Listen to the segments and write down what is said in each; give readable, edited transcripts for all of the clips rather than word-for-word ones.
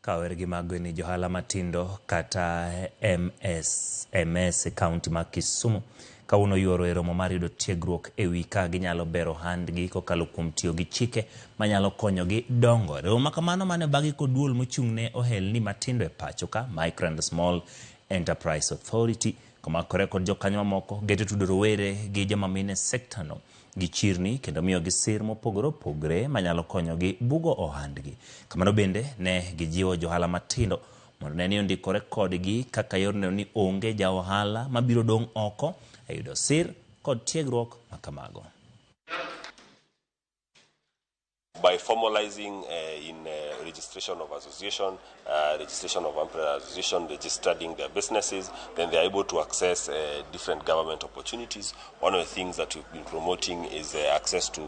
Ka ower gi mago ni johala matindo kata MSMEs e kaunti ma Kisumu kawuono yuoro e romo mar yudo tiegruok e wi ka ginyalo bero ohandgi kokalo kuom tiyo gi chike manyalo konyogi dongo. Romo ma kamano mane obagi kod duol mochung' ne ohelni matindo e pacho ka, Micro and Small Enterprise Authority, komakore kod jokanyo mamoko geto tudo rowere gi joma mine e sekta no gi chirni kendo miyogi sir mopogore opogore manyalo konyogi bugo ohandgi. Kamano bende ne gijiwo johala matindo mondo ne ni ondikore kodgi kaka yor neno ni onge ja ohala mabiro dong' oko e yudo sir kod tiegruok ma kamago. By formalizing in registration of association, registration of umbrella association, registering their businesses, then they are able to access different government opportunities. One of the things that we've been promoting is access to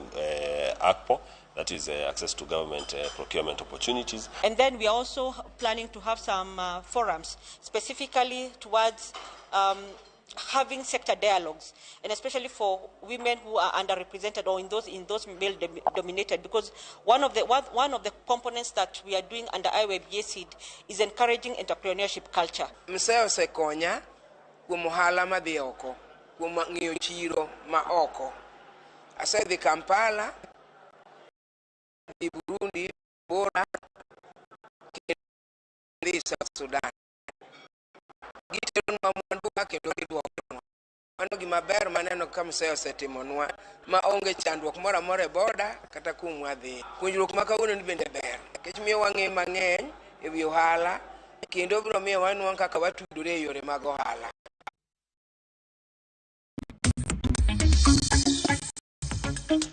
ACPO, that is access to government procurement opportunities. And then we are also planning to have some forums specifically towards having sector dialogues, and especially for women who are underrepresented or in those male dominated, because one of the components that we are doing under IYBA Seed is encouraging entrepreneurship culture. MSEA osekonya kuom ohala madhi oko, kuom ng'iyo chiro ma oko. Asedhi Kampala, dhi Burundi, Bora, kendo dhi South Sudan. Giteronwa mwandu ka kendo giduokonwa. Mano gima ber maneno ka MSEA osetimonwa ma onge chandruok moro amora e boda kata kuma wadhi. Puonjruok ma kawuono ni bende ber nikech miyo wang'e mang'eny e wi ohala kendo biro miyo wanwang' kaka watudore e yore mag ohala.